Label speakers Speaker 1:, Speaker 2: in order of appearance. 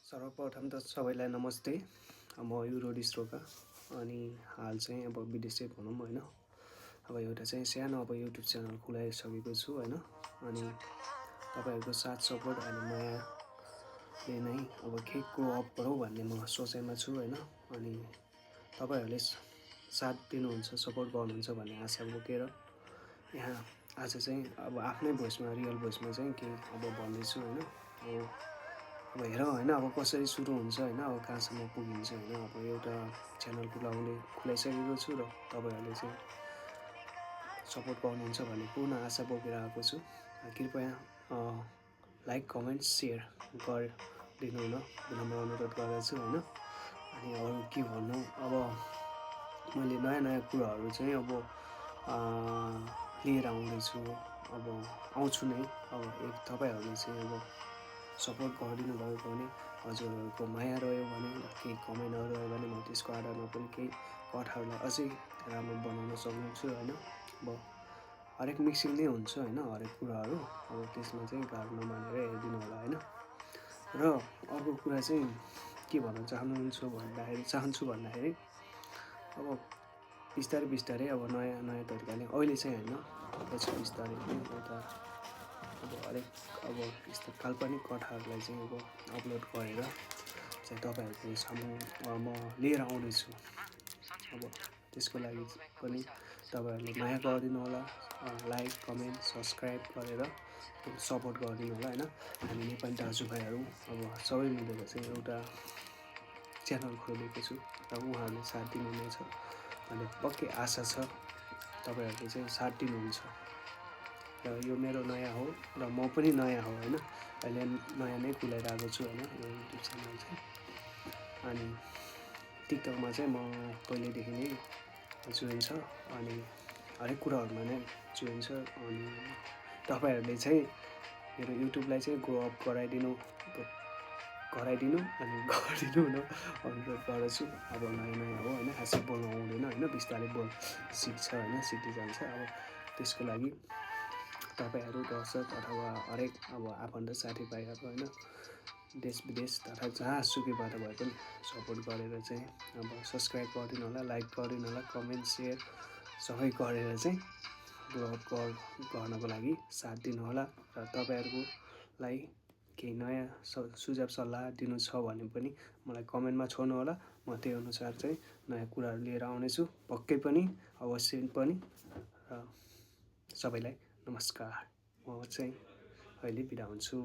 Speaker 1: सर्वप्रथम त सबैलाई नमस्ते। म युरोडी श्रोका अनि हाल चाहिँ अब विदेशै भनौँ होइन। अब एउटा चाहिँ सानो युट्युब च्यानल खुलाइसकेको छु होइन। अनि तपाईँहरूको साथ सपोर्ट अनि मायाले नै केही ग्रो अप गरौँ भन्ने म सोचाइमा छु होइन। अनि तपाईँहरूले साथ दिनुहुन्छ, सपोर्ट गर्नुहुन्छ भन्ने आशा बोकेर यहाँ आज चाहिँ आफ्नै भोइसमा, रियल भोइसमा चाहिँ केही भन्दैछु होइन। अब हेरौँ होइन, कसरी सुरु हुन्छ होइन, कहाँसम्म पुगिन्छ होइन। एउटा च्यानल खुलाइसकेको छु र तपाईँहरूले चाहिँ सपोर्ट गर्नुहुन्छ भन्ने पूर्ण आशा बोकेर आएको छु। कृपया लाइक, कमेन्ट, सेयर गरिदिनु हुन विनम्र अनुरोध गर्दछु होइन। अनि अरू के भन्नु, मैले नयाँ कुराहरू चाहिँ लिएर आउँदैछु, आउँछु नै। तपाईँहरूले चाहिँ सपोर्ट गरिदिनु भयो भने, हजुरहरूको माया रह्यो भने, केही कमेन्टहरू रह्यो भने म त्यसको आधारमा पनि केही कथाहरूलाई अझै राम्रो बनाउन सक्छु होइन। हरेक मिक्सिङ नै हुन्छ होइन, हरेक कुराहरू त्यसमा चाहिँ गाह्रो नमानेर हेरिदिनु होला होइन। र अर्को कुरा चाहिँ के भन्न चाहन्छु भन्दाखेरि बिस्तारै नयाँ तरिकाले अहिले चाहिँ होइन, पछि बिस्तारै एउटा हरेक यस्तो काल्पनिक कथाहरूलाई चाहिँ अपलोड गरेर चाहिँ तपाईँहरूको सामु म लिएर आउँदैछु। त्यसको लागि पनि तपाईँहरूले माया गरिदिनु होला, लाइक, कमेन्ट, सब्सक्राइब गरेर सपोर्ट गरिदिनु होला होइन। हामी नेपाली दाजुभाइहरू सबै मिलेर चाहिँ एउटा च्यानल खोलेको छु र उहाँहरूले साथ दिनुहुनेछ भन्ने पक्कै आशा छ। तपाईँहरूले चाहिँ साथ दिनुहुन्छ र यो मेरो नयाँ हो र म पनि नयाँ हो होइन। अहिले नयाँ नै खुलाइरहेको छु होइन यो युट्युब च्यानल चाहिँ। अनि टिकटकमा चाहिँ म पहिल्यैदेखि नै जोइन छ अनि हरेक कुराहरूमा नै जोइन छ। अनि तपाईँहरूले चाहिँ मेरो युट्युबलाई चाहिँ ग्रो अप गराइदिनु अनि गरिदिनु हुन अनुरोध गर्दछु। नयाँ हो होइन, खासै बोल्नु आउँदैन होइन, बिस्तारै सिक्छ होइन, सिक्दै जान्छ। त्यसको लागि तपाईँहरू दर्शक अथवा हरेक आफन्त साथीभाइहरू होइन, देश विदेश तथा जहाँसुकैबाट भए पनि सपोर्ट गरेर चाहिँ सब्सक्राइब गरिदिनु होला, लाइक गरिदिनु होला, कमेन्ट, सेयर सबै गरेर चाहिँ ग्रो अप गर्नको लागि साथ दिनु होला। र तपाईँहरूलाई केही नयाँ सुझाव सल्लाह दिनु छ भने पनि मलाई कमेन्टमा छोड्नु होला। म त्यही अनुसार चाहिँ नयाँ कुराहरू लिएर आउनेछु पक्कै पनि, अवश्य पनि। र सबैलाई नमस्कार। म चाहिँ अहिले बिदा हुन्छु।